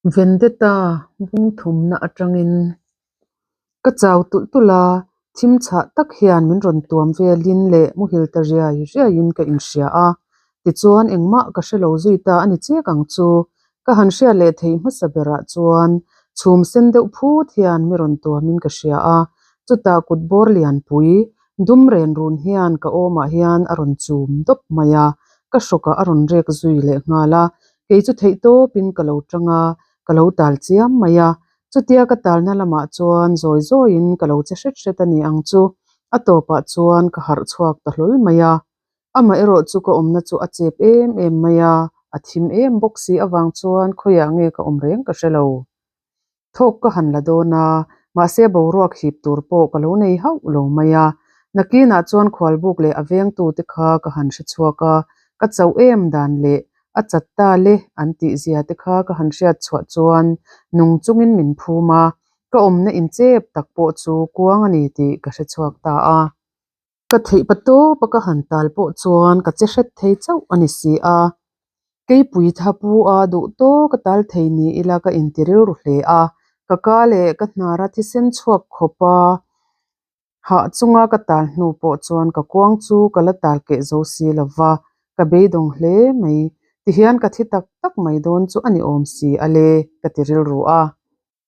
Vendetta bung thumna atangin ka chau tulh tulh a, thim chhah tak hian min rawn tuam velin leh muhil ta riai riaiin ka inhria a. Tichuan engmah ka hre lo zui ta a ni chek ang chu. Ka han hriat leh theih hmasa berah chuan chhum sen deuh phut hian mi rawn tuamin ka hria a, chutah kut bawr lianpui dum ren run hian ka awmah hian a rawn chum dawp mai a, ka hrawkah a rawn rek zui leh nghal a. Kei chu theih tawpin ka lo tang a, ka lo tal chiam mai a. Chutia ka talna lamah chuan zawi zawiin ka lo che hret hret a ni ang chu. A tawpah chuan ka harh chhuak ta hlawl mai a. Amah erawh chu ka awmna chu a chep em em mai a, a thim em bawk si avang chuan khawiah nge ka awm reng ka hre lo. Thawk ka han la dawn a, mahse boruak hip tur pawh ka lo nei hauh lo mai a. Nakinah chuan khualbuk leh a vengtute kha ka han hre chhuak a, ka chauh em dan leh a chat ta le an tih zia te kha ka han hriat chhuah chuan nung chungin min phum a, ka awmna inchep tak pawh chu kuang a ni tih ka hre chhuak ta a. Ka theih pa tawp a ka han tal pawh chuan ka che hret thei chauh a ni si a. Keipui tha pu a duh tawk a tal thei ni ila ka inti rilru hle a, ka ka leh ka hnar a thisen chhuak khawp a, hah chunga ka tal hnu pawh chuan ka kuang chu ka la tal keh zo si lo va, ka beidawng hle mai. Tihian ka thi tak tak mai dawn chu a ni awm si a le ka ti rilru a.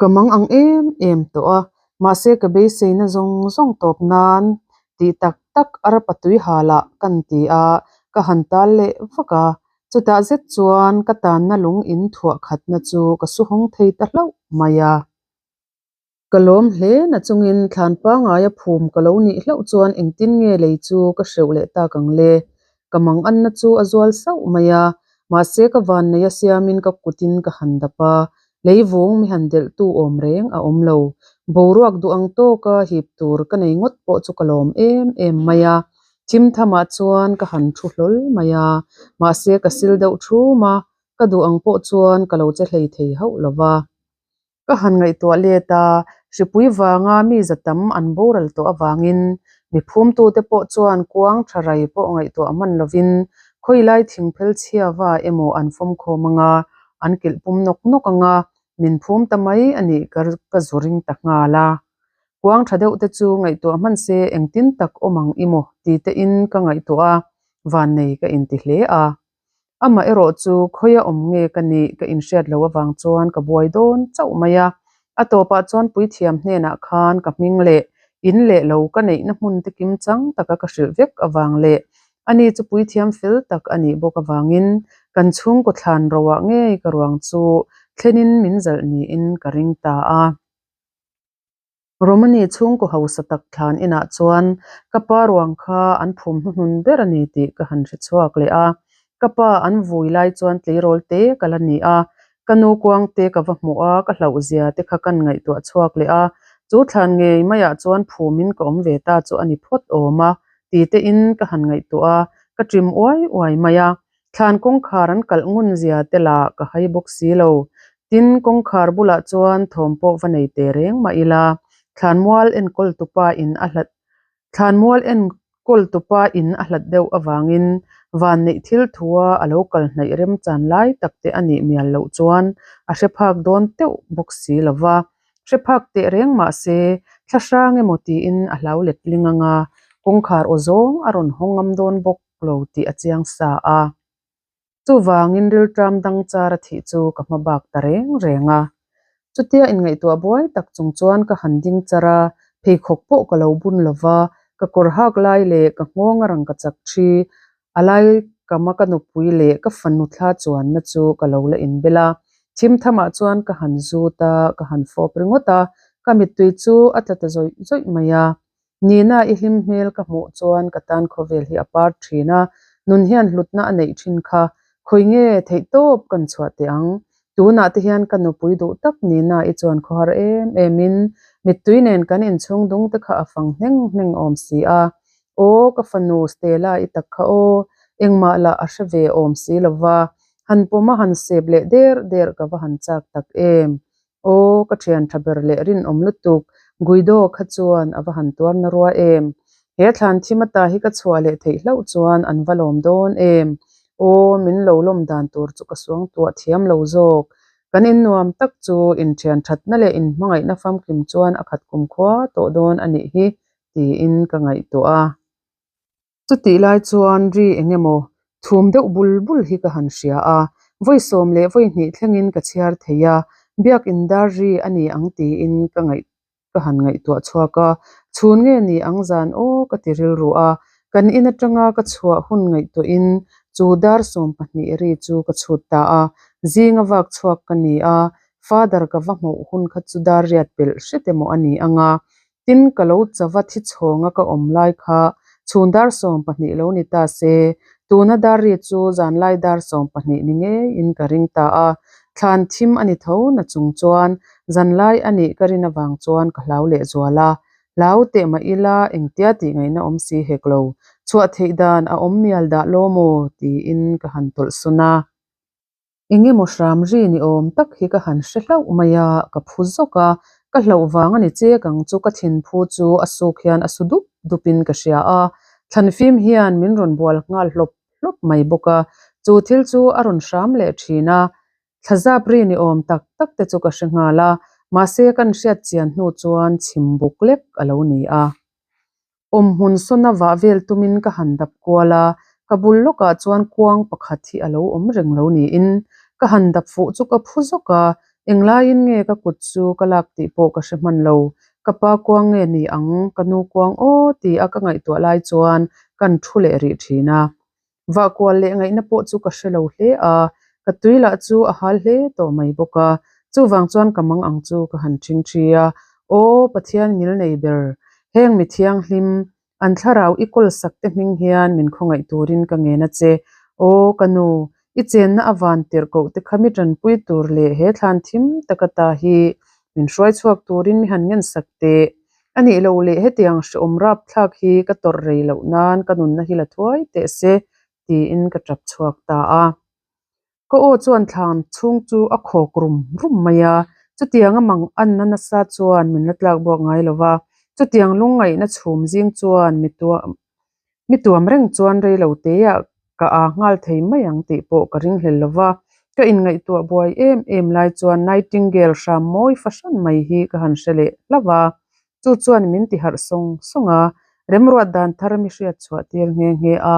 Ka mang ang em em tawh a, mahse ka beiseina zawng zawng tawp nan tih tak tak arpa tui halah kan ti a, ka han tal leh vak a. Chutah zet chuan ka tanna lung in thuah khatna chu ka su hawng thei ta hlauh mai a. Ka lawm hle na chungin thlan pangaia phum ka lo nih hlauh chuan engtin nge lei chu ka hreuh leh tak ang le? Ka manganna chu a zual sauh mai a, mahse ka vanneia siamin ka kutin ka han dap a, lei vung mi han delhtu awm reng a awm lo. Boruak duh ang tawka hip tur ka nei ngawt pawh chu ka lawm em em mai a, thim thamah chuan ka han thu hlawl mai a, mahse ka sil deuh thum a, ka duh ang pawh chuan ka lo che hlei thei hauh lo va. Ka han ngaihtuah let a, hripui vanga mi za tam an boral tawh avangin mi phumtute pawh chuan kuang tha rai pawh ngaihtuah hman lovin khawilai thingphel chhiava emaw an fawmkhawm anga an kilh pum nawk nawk anga min phum ta mai a nih ka zu ring ta nghal a. Kuang tha deuh te chu ngaihtuah hman se engtin tak awm ang i maw ti tein ka ngaihtuah a, vannei ka inti hle a. Amah erawh chu khawia awm nge ka nih ka inhriat loh avang chuan ka buai dawn chauh mai a. A tawpah chuan puithiam hnenah khan ka hming leh in leh lo ka neihna hmun te kim chang taka ka hrilh vek avang leh ani chu puithiam fel tak a nih bawk avangin kan chhungkaw thlan roah ngei ka ruang chu thlenin min zalh niin ka ring ta a. Romani chhungkaw hausa tak thlan inah chuan ka pa ruang kha an phum hnuhnun ber a ni tih ka han hre chhuak leh a. Ka pa an vui lai chuan tleirawl te ka la ni a, ka nu kuang te ka va hmuh a, ka hlauh zia te kha kan ngaihtuah chhuak leh a. Chu thlan ngei maiah chuan phumin ka awm ve ta chu a ni phawt awm a ti tein ka han ngaihtuah a, ka ṭim uai uai mai a. Thlan kawngkhar an kalh ngun zia te lah ka hai bawk si lo. Tin, kawngkhar bulah chuan thawm pawh va nei teh reng mah ila, thlanmual enkawl tupa in a hlat thlanmual enkawl tupa in a hlat deuh avangin vanneih thil thua a lo kal hnaih remchan lai tak te a nih mial loh chuan a hre phak dawn teuh bawk si lo va. Hre phak teh reng mah se, thla hrang emaw tiin a hlau letling anga kawngkhar aw zawng a rawn hawng ngam dawn bawk. lo tih a chiang sa a. Chuvangin rilṭam dang char a thih chu ka hma bak ta reng reng a. Chutia inngaihtuah buai tak chung chuan ka han ding char a, pheikhawk pawh ka lo bun lo va, ka kawr hak lai leh ka nghawng a rang ka chak thi, a lai kama ka nupui leh ka fanu thla chuanna chu ka lo la inbel a. Thim thamah chuan ka han zut a, ka han fawp ringawt a, ka mittui chu a tla ta zawih zawih mai a. Nina i hlim hmel ka hmuh chuan ka tan khawvel hi a par thin a, nun hian hlutna a neih thin kha. Khawi nge theih tawp kan chhuah teh ang? Tunah te hian ka nupui duh tak Nina i chuan khawhar em em in mittui nen kan inchhung dung te kha a fang hneng hneng awm si a. Aw ka fanu Stella i tak kha aw, engmah lah a hre ve awm si lova, han pawm a han sep leh der der ka va han chak tak em. Aw, ka thian tha ber leh rinawm lutuk, Guido kha chuan a va han tuar na rua em? He thlan thim ata hi ka chhuah leh theih hlauh chuan an va lawm dawn em? Aw, min lo lawm dan tur chu ka suang tuah thiam lo zawk. Kan in nuam tak chu inthian thatna leh inhmangaihna famkim chuan a khat kumkhua tawh dawn a nih hi tiin ka ngaihtuah a. Chutih lai chuan ri eng emaw thum deuh bul bul hi ka han hria a, vawi sawm leh vawi hnih thlengin ka chhiar thei a, biakin dar ri a ni ang tiin ka ngaih ka han ngaihtuah chhuak a, chhun nge ni ang zan aw ka ti rilru a, kan in atanga ka chhuah hun ngaihtuahin chu dar 12 ri chu ka chhut ta a, zinga vak chhuak ka ni a, father ka va hmuh hun kha chu dar riat pelh hret emaw a ni ang a, Tin, ka lo chava thi chhawnga ka awm lai kha chhun dar 12 lo ni ta se, tuna dar ri chu zanlai dar 12 ni ngeiin ka ring ta a. Thlan thim a ni tho na chung chuan zanlai a nih ka rin avang chuan ka hlau lehzual a. Hlau teh mah ila engtia tih ngaihna awm si hek lo, chhuah theih dan a awm mial dah law maw? tiin ka han tawlh sawn a. Eng emaw hram ri ni awm tak hi ka han hre hlauh mai a, ka phu zawk a, ka hlauh vang a ni chek ang chu ka thinphu chu a suk hian a su dup dup in ka hria a, thlanfim hian min rawn bual nghal hlawp hlawp mai bawk a, chu thil chu a rawn hram leh thin a, thlazap ri ni awm tak tak te chu ka hre nghal a, mahse kan hriat chian hnu chuan chhim buk lek a lo ni a. Awmhmun sawna vah vel tumin ka han dap kual a, ka bul lawkah chuan kuang pakhat hi a lo awm reng lo niin ka han dap fuh chu ka phu zawk a, englaiin nge ka kut chu ka lak tih pawh ka hre hman lo. Ka pa kuang nge ni ang, ka nu kuang aw ti a ka ngaihtuah lai chuan kan thu leh rih thin a. Vah kual leh ngaihna pawh chu ka hre lo hle a, ka tui lah chu a hal hle tawh mai bawk a, chuvang chuan ka mang ang chu ka han ṭhing ṭhi a, Aw Pathian ngil nei ber, heng mi thianghlim, an thlarau i kawl sak te hming hian min khawngaih turin ka ngen a che. Aw ka nu, i chenna a van tirh koh te kha mi ṭanpui tur leh he thlan thim taka ta hi min hruai chhuak turin mi han ngen sak teh. A nih loh leh hetiang hrehawm rapthlak hi ka tawrh rei loh nan ka nunna hi la thuai teh se tiin ka tap chhuak ta a. Ka aw chuan thlan chhung chu a khawk rum rum mai a, chutiang a mang anna nasa chuan min la tlak buak ngai lo va, chutiang lungngaihna chhum zing chuan mi Mi tuam reng chuan rei lo teah ka aa nghal thei mai ang tih pawh ka ringhlel lo va, ka inngaihtuah buai em em lai chuan Nightingale hram mawi fahran mai hi ka han hre leh hlauh a, chu chuan min ti harh sawng sawng a, remruat dan thar mi hriat chhuah tir nghe nghe a,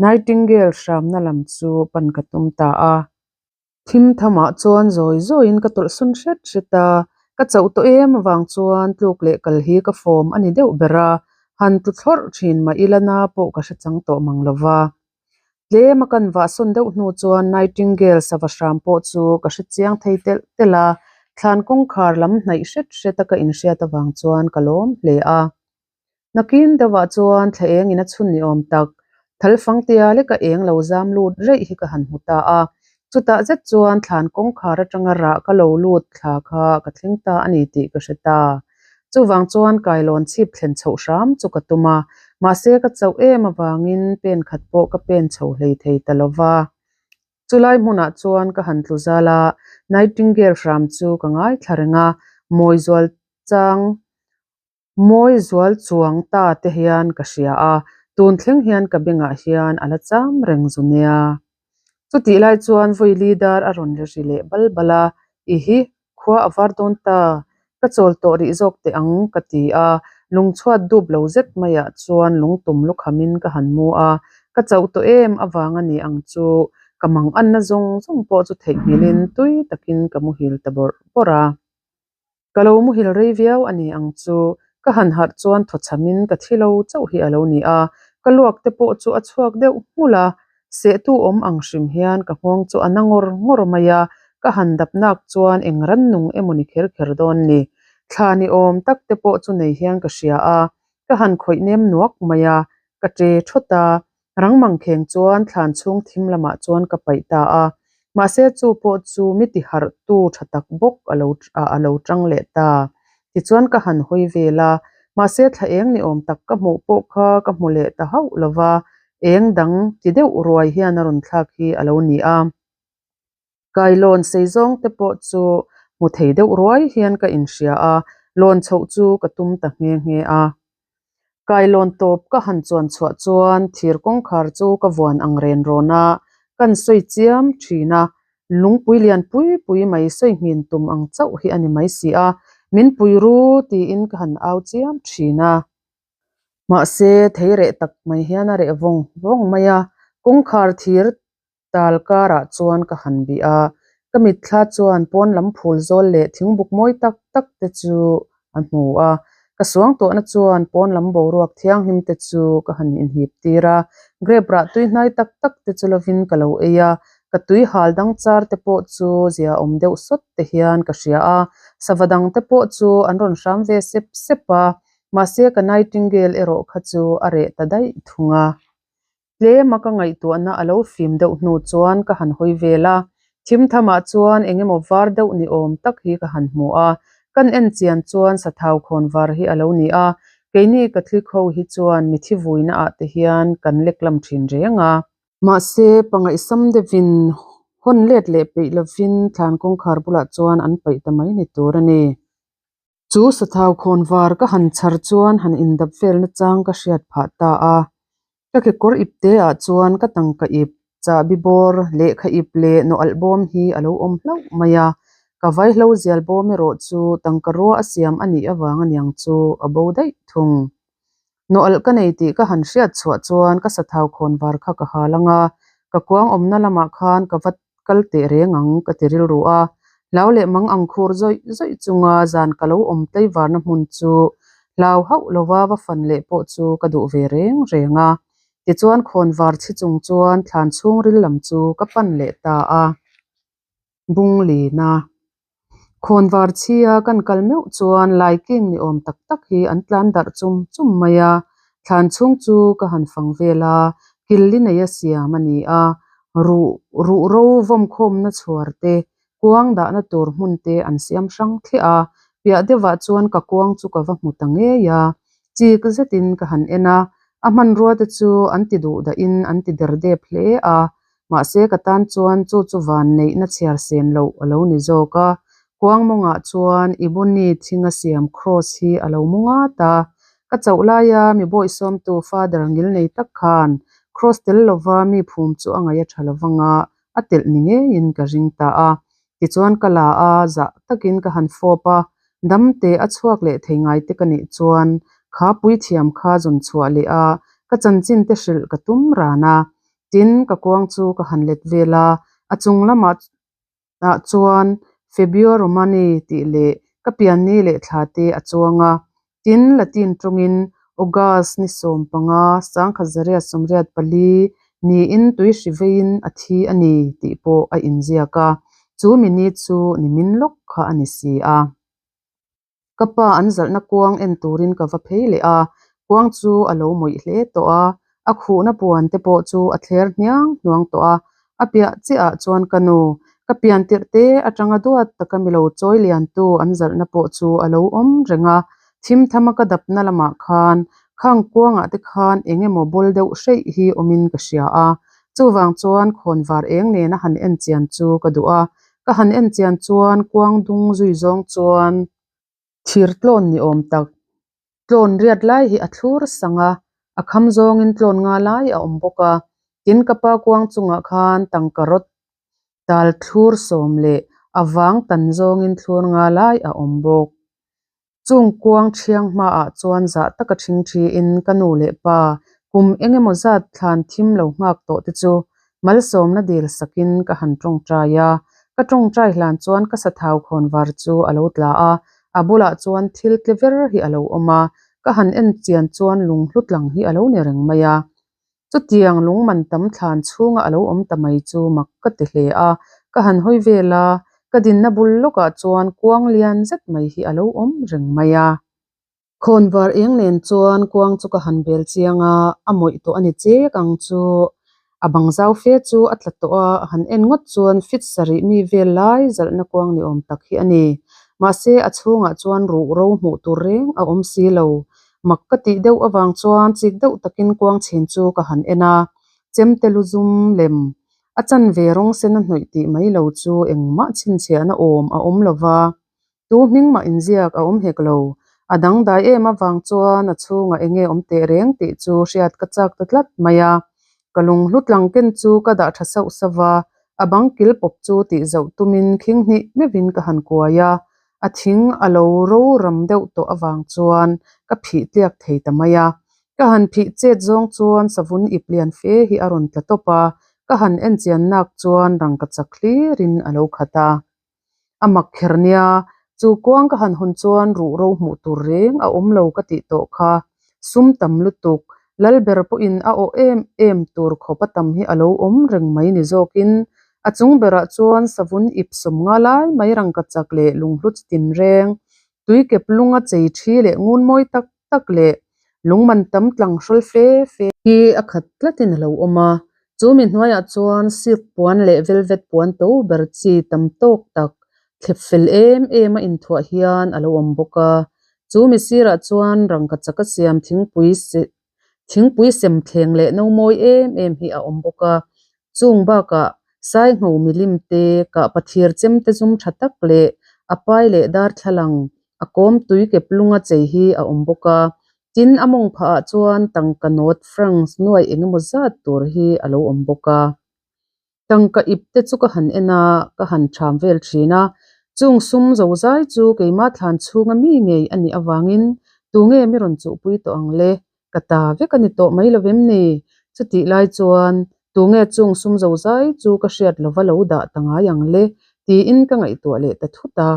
Nightingale hramna lam chu pan ka tum ta a. Thim thamah chuan zawi zawiin ka tawlh sawn hret hret a, ka chauh tawh em avang chuan tluk leh kal hi ka fawm a ni deuh ber a, han tlu thlawrh thin mah ila na pawh ka hre chang tawh mang lo va. Tlem a kan vah sawn deuh hnu chuan Nightingale sava hram pawh chu ka hre chiang thei telh telh a, thlan kawngkhar lam hnaih hret hret a ka inhriat avang chuan ka lawm hle a. Nakin deuhah chuan thla eng in a chhun ni awm tak, thal fangtia leka eng lo zam lut reih hi ka han hmu ta a. Chutah zet chuan thlan kawngkhar atanga rah ka lo lut thla kha ka thleng ta a ni tih ka hre ta. Chuvang chuan kailawn chhip thlen chhoh hram chu ka tum a, mahse ka chauh em avangin pen khat pawh ka pen chho hlei thei ta lo va. Chulai hmunah chuan ka han tlu zal a, Nightingale hram chu ka ngaithla reng a, Mawizual chang Mawi zual chuang ta te hian ka hria a, tun thleng hian ka bengah hian a la cham reng zu nia. Chutih lai chuan vawi li dar a rawn la ri leh bal bal a, I hi, khua a var dawn ta, ka chawl tawh rih zawk teh ang ka ti a, lungchhuat dup lo zet maiah chuan lungtum lukhamin ka han mu a, ka chauh tawh em avang a ni ang chu, ka manganna zawng zawng pawh chu theihnghilhin tui takin ka muhil ta bawrh bawrh a. Ka lo muhil rei viau a ni ang chu, ka han harh chuan thawchhamin ka thi lo chauh hi a lo ni a, ka luak te pawh chu a chhuak deuh nghulh a, sehtu awm ang hrim hian ka nghawng chu a na ngawr ngawr mai a, ka han dap nak chuan eng rannung emaw ni kher kher dawn ni. Thla ni awm tak te pawh chu nei hian ka hria a, ka han khawih nem nuak mai a, ka ṭe thawt a, Rang mangkheng chuan thlan chhung thim lamah chuan ka paih ta a, mahse chu pawh chu mi ti harhtu tha tak bawk a lo a lo tang leh ta. Tichuan ka han hawi vel a, mahse thla eng ni awm tak ka hmuh pawh kha ka hmu leh ta hauh lo va, eng dang ti deuh ruai hian a rawn thlak hi a lo ni a. Kailawn sei zawng te pawh chu hmu thei deuh ruai hian ka inhria a, lawn chhoh chu ka tum ta nghe nghe a. Kailawn tawp ka han chuan chhuah chuan thir kawngkhar chu ka vuan ang ren rawn a, kan sawi chiam thin a. Lungpui lian pui pui mai sawi nghin tum ang chauh hi a ni mai si a, min pui ru tiin ka han au chiam thin a. Mahse, thei reh tak mai hian a reh vawng vawng mai a, kawngkhar thir tal karah chuan ka han bih a, ka mitthla chuan pawn lam phul zawl leh thingbuk mawi tak tak te chu a hmu a, ka suang tawhna chuan pawn lam boruak thianghlim te chu ka han inhip tir a, grape rah tui hnai tak tak te chu lovin ka lo ei a, ka tui hal dang char te pawh chu zia awm deuh sawt te hian ka hria a, sava dang te pawh chu an rawn hram ve sep sep a, mahse ka nightingale erawh kha chu a reh ta daih thung a. Tlema ka ngaihtuahna a lo fim deuh hnu chuan ka han hawi vel a, thim thamah chuan eng emaw var deuh ni awm tak hi ka han hmu a, kan en chian chuan sathau khawn var hi a lo ni a, keini Catholic ho hi chuan mithi vuina ah te hian kan lek lam thin reng a. Mahse, pangaihsam deuhin hawn let leh peih lovin thlan kawngkhar bulah chuan an paih ta mai ni tur a ni. Chu sathau khawnvar ka han chhar chuan han indap velna chang ka hriat phah ta a. Ka kekawr ip te ah chuan ka tangka ip, chahbi bawr, lehkha ip leh nawalh bawm hi a lo awm hlauh mai a. Ka vaihlo zial bawm erawh chu tangka rua a siam a nih avang aniang chu a bo daih thung. Nawalh ka nei tih ka han hriat chhuah chuan ka sathau khawnvar kha ka hal ang a, ka kuang awmna lamah khan ka va kal teh reng ang ka ti rilru a, hlau leh mang ang khur zawih zawih chunga zan ka lo awm tlaivarna hmun chu hlau hauh lova va fan leh pawh chu ka duh ve reng reng a. Tichuan khawnvar chhi chung chuan thlan chhungril lam chu ka pan leh ta a. Bunglina khawnvar chhia kan kal meuh chuan laiking ni awm tak tak hi an tlan darh chum chum mai a, thlan chhung chu ka han fang vel a, kil li neia siam a ni a, ruh ruh ro vawm khawmna chhuar te, kuang dahna tur hmun te an siam hrang thliah a, piah deuhah chuan ka kuang chu ka va hmu ta ngei a, chik zetin ka han en a, a hmanrua te chu an ti duh dahin an ti der dep hle a. Mahse ka tan chuan chu chu van neihna chhiar sen loh a lo ni zawk a, kuang mawngah chuan Ebony thinga siam cross hi a lo mu ngat a. Ka chauh laia mi bawihsawmtu Father ngil nei tak khan cross tel lova mi phum chu a ngaih a tha lovanga a telh ni ngeiin ka ring ta a. Tichuan ka la a, zah takin ka han fawp a, damte a chhuak leh thei ngai te ka nih chuan kha puithiam kha zawn chhuah leh a, ka chanchin te hrilh ka tum ran a. Tin, ka kuang chu ka han let vel a, a chung lamah ah chuan Fabio Romani tih leh ka pianni leh thla te a chuang a. Tin, Latin tawngin August ni 15, 1984 niin tuihri veiin a thi a ni tih pawh a inziak a, chu mini chu nimin lawk kha a ni si a. Ka pa an zalhna kuang en turin ka va phei leh a, kuang chu a lo mawih hle tawh a, a khuhna puan te pawh chu a thler hniang hnuang tawh a, a piah chiah ah chuan ka nu, ka pian tirh te atanga duat taka mi lo chawi liantu an zalhna pawh chu a lo awm reng a, thim thama ka dapna lamah khan khang kuangah te khan eng emaw bawl deuh hreih hi awmin ka hria a, chuvang chuan khawnvar eng nena han en chian chu ka duh a, Ka han en chian chuan kuang dung zui zawng chuan thir tlawn ni awm tak tlawn riat lai hi a thlur sang a, a kham zawngin tlawn nga lai a awm bawk a. Tin ka pa kuang chungah khan tangka rawt tal thlur sawm leh a vang tan zawngin thlur nga lai a awm bawk. Chung kuang thiang hmaah chuan zah taka thingthiin ka nu leh pa kum eng emaw zat thlan thim lo nghak tawh te chu malsawmna dil sakin ka han tawngtai a. Ka tawngtai hlan chuan ka sathau khawnvar chu a lo tla a, a bulah chuan thil tle ver hi a lo awm a, ka han en chian chuan lunghlu tlang hi a lo ni reng mai a. Chutiang lungman tam thlan chhunga a lo awm ta mai chu mak ka ti hle a, ka han hawi vel a, ka dinna bul lawkah chuan kuang lian zet mai hi a lo awm reng mai a. Khawnvar eng nen chuan kuang chu ka han bel chiang a, a mawih tawh a ni chek ang chu. A bang zau fe chu a tla tawh a, a han en ngawt chuan fit sarih mi vel lai zalhna kuang ni awm tak hi a ni. Mahse a chhungah chuan ruh ro hmuh tur reng a awm si lo. Mak ka tih deuh avang chuan chik deuh takin kuang chhin chu ka han en a, chemte lu zum lem a chanve rawng sen a hnawih tih mai lo chu engmah chhinchhiahna awm a awm lo va, tu hming mah inziak a awm hek lo. A dangdai em avang chuan a chhungah eng nge awm teh reng tih chu hriat ka chak ta tlat mai a, ka lunghlu tlang ken chu ka dah tha sauh sauh va. A bang kil pawp chu tih zauh tumin khing hnih meuhin ka han kuai a, a thing a lo ro ram deuh tawh avang chuan ka phih tliak thei ta mai a. Ka han phih chet zawng chuan savun ip lian fe hi a rawn tla tawp a, ka han en chian nak chuan rangkachak hlirin a lo khat a. A mak kher nia, chu kuang ka han hawn chuan ruh ro hmuh tur reng a awm lo ka tih tawh kha. Sum tam lutuk, Lalber pawhin a awh em em tur khawp a tam hi a lo awm reng mai ni zawkin a chung berah chuan savun ip 50 lai mai rangkachak leh lunghlu chi tinreng, tuikep lunga chei thi leh ngun mawi tak tak leh lungman tam tlang hrawl fe fe hi a khat tlatin a lo awm a. Chu mi hnuaiah chuan silk puan leh velvet puan to ber chi tam tawk tak thlep fel em em a inthuah hian a lo awm bawk a. Chu mi sirah chuan rangkachak a siam thingpui thingpui sem thleng leh no mawi em em hi a awm bawk a. Chung bakah Saingho milim te, kahpa thir chem te zum tha tak leh a pai leh darthlalang a kawm tui kep lunga chei hi a awm bawk a. Tin, a mawng phah ah chuan tangka nawt francs nuai eng emaw zat tur hi a lo awm bawk a. Tangka ip te chu ka han en a, ka han tham vel thin a. Chung sum zo zai chu keimah thlan chhunga mi ngei a nih avangin tunge mi rawn chuhpui tawh ang le? Ka ta vek a ni tawh mai lo vem ni? Chutih lai chuan tunge chung sum zo zai chu ka hriat lova lo dah ta ngai ang le? tiin ka ngaihtuah leh ta thut a.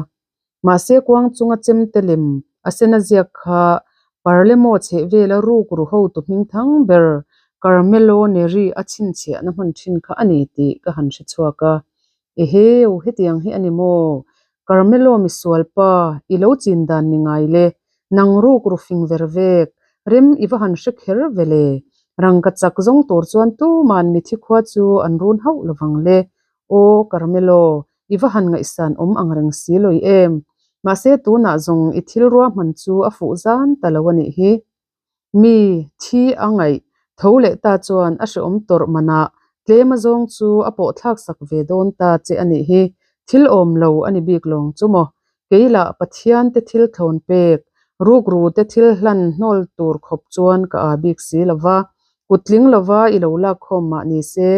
Mahse kuang chunga chemte lem a sena ziak kha Parlemo chhehvela ruk ru hotu hming thang ber Carmelo Neri a chhinchhiahna hman thin kha a ni tih ka han hre chhuak a. Eheu, hetiang hi a ni maw? Carmelo misual pa, i lo chin dan ni ngai le, nang ruk ru fing ver vek, rem i va han hre kher ve le. Rangka chak zawng tur chuan tuman mithi khua chu an run hauh lovang le. Aw, Carmelo, I va han ngaihsan awm ang reng si lawih em? Mahse tunah zawng i thil ruahman chu a fuh zan ta lo a nih hi. Mi thi a ngaih tho leh ta chuan a hreawm tawrh manah tlem a zawng chu a pawh thlak sak ve dawn ta che a nih hi. Thil awm lo a ni bik lawng chu maw? Kei lah Pathian te thil thlawn pek, rukru te thil hlan hnawl tur khawp chuan ka aa bik si lo va, kut tling lova i lo lak khawm mah ni se,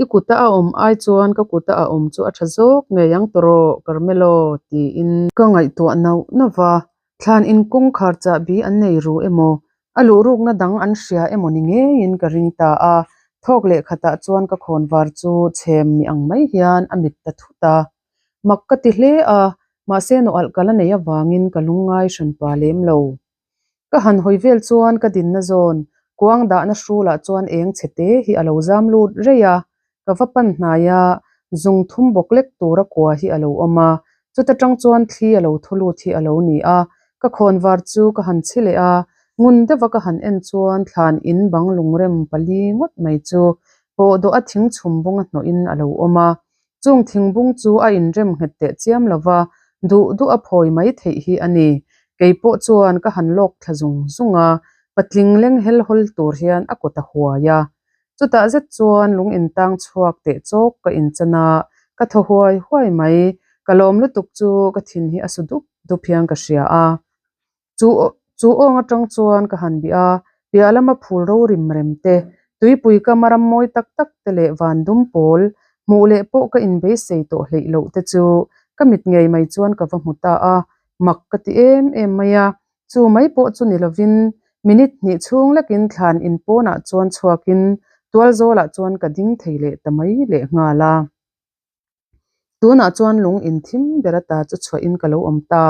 i kuta a awm ai chuan ka kuta a awm chu a tha zawk ngei ang tawh Carmelo, tiin. Ka ngaihtuah nauh nauh va, thlan in kawngkhar chahbi an nei ru emaw, a luhrukna dang an hria emaw ni ngeiin ka ring ta a, thawk leh khatah chuan ka khawnvar chu chhem mi ang mai hian a mit ta thut a. Mak ka ti hle a, mahse nawalh ka la nei avangin ka lungngai hranpa lem lo. Ka han hawi vel chuan ka dinna zawn, kuang dahna hrulah chuan eng chhe te hi a lo zam lut rei a, ka va pan hnai a, zung thum bawk lek tura kua hi a lo awm a, chuta tang chuan thli a lo thaw lut hi a lo ni a, ka khawnvar chu ka han chhi leh a, ngun deuha ka han en chuan thlan in bang lungrem pali ngawt mai chu pawhdawh a thing chhum bunga hnawhin a lo awm a, Chung thingbung chu a inrem nghet teh chiam lo va, duh duh a phawi mai theih hi a ni. Kei pawh chuan ka han lawk thla zung zung a, patling leng hel hawl tur hian a kawt a huai a. Chutah zet chuan lung intang chhuak teh chawk ka inchan a, ka thaw huai huai mai. Ka lawm lutuk chu ka thin hi a su dup dup hian ka hria a. Chu chu awng atang chuan ka han bih a, piah lama phul ro rim rem te, tuipui kama ram mawi tak tak te leh van dum pawl hmuh leh pawh ka inbeisei tawh hleih loh te chu ka mit ngei mai chuan ka va hmu ta a, mak ka ti em em mai a, chu mai pawh chu ni lovin minute hnih chhung lekin thlan in pawnah chuan chhuakin tual zawlah chuan ka ding thei leh ta mai leh nghal a. Tunah chuan lung in thim ber ata chu chhuahin ka lo awm ta.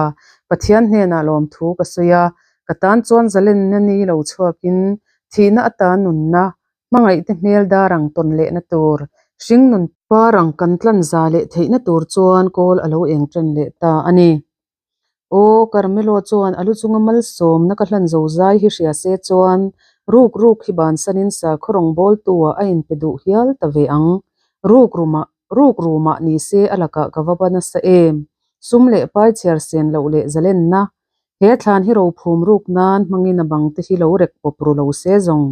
Pathian hnenah lawmthu ka sawi a, ka tan chuan zalenna ni lo chhuakin thihna atan nunna, hmangaihte hmel dar ang tawn lehna tur, hringnun par ang kan tlan za leh theihna tur chuan kawl a lo eng ṭan leh ta a ni. Aw, Carmelo chuan a lu chunga malsawmna ka hlan zo zai hi hria se chuan ruk ruk hi bansanin sakhaw rawngbawltu ah a inpe duh hial ta ve ang. Ruk rumah, ruk rumah ni se a lakah ka va ba nasa em? Sum leh pai chhiar sen loh leh zalenna. He thlan hi rophum ruk nan hmangin a bang te hi lo rek pawp ru lo se zawng.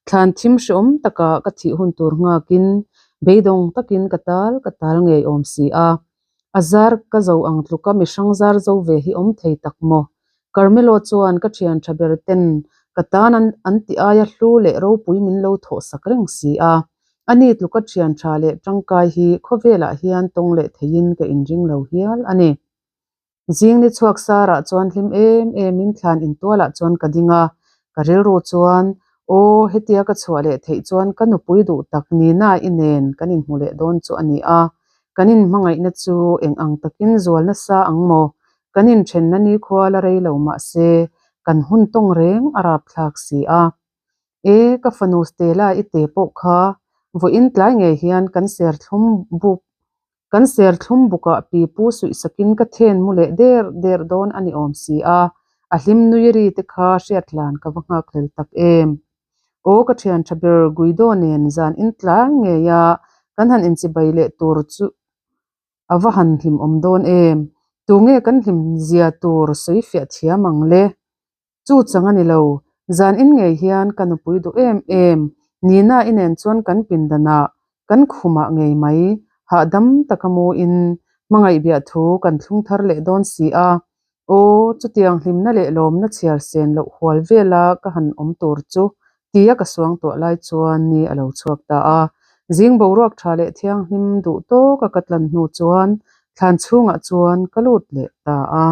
Thlan thim hreawm takah ka thih hun tur nghakin beidawng takin ka tal ka tal ngei awm si a. A zar ka zo ang tluka mihrang zar zo ve hi awm thei tak maw? Carmelo chuan ka thian tha ber ten ka tan an an ti aia hlu leh ropui min lo thawh sak reng si a. Ani tluka thian tha leh tangkai hi khawvelah hian tawng leh theiin ka inring lo hial a ni. Zing ni chhuak sarah chuan hlim em emin thlan intualah chuan ka ding a, ka rilru chuan, Aw, hetia ka chhuah leh theih chuan ka nupui duh tak Nina-i nen kan inhmu leh dawn chu a ni a, kan inhmangaihna chu eng ang takin zual nasa ang maw? Kan inthenna nikhua la rei lo mah se, kan hun tawng reng a rapthlak si a. E, ka fanu Stella-i te pawh kha vawiin tlai ngei hian kan serthlum buk Kan serthlum bukah pipu suihsakin ka then mu leh der der dawn a ni awm si a, a hlim nui ri te kha hriat hlan ka va nghak hlel tak em. Aw ka thian tha ber Guido nen zan in tlai ngei a kan han inchibai leh tur chu a va han hlimawm dawn em. Tunge kan hlim zia tur sawi fiah thiam ang le? Chu chang a ni lo, zan in ngei hian ka nupui duh em em, Nina i nen chuan kan pindanah, kan khumah ngei mai, hahdam taka mu in hmangaih biah thu kan thlung thar leh dawn si a. Aw, chutiang hlimna leh lawmna chhiar sen loh hual vela ka han awm tur chu tia ka suang tuah lai chuan ni a lo chhuak ta a. Zing boruak tha leh thianghlim duh tawka ka tlan hnu chuan thlan chhungah chuan ka lut leh ta a.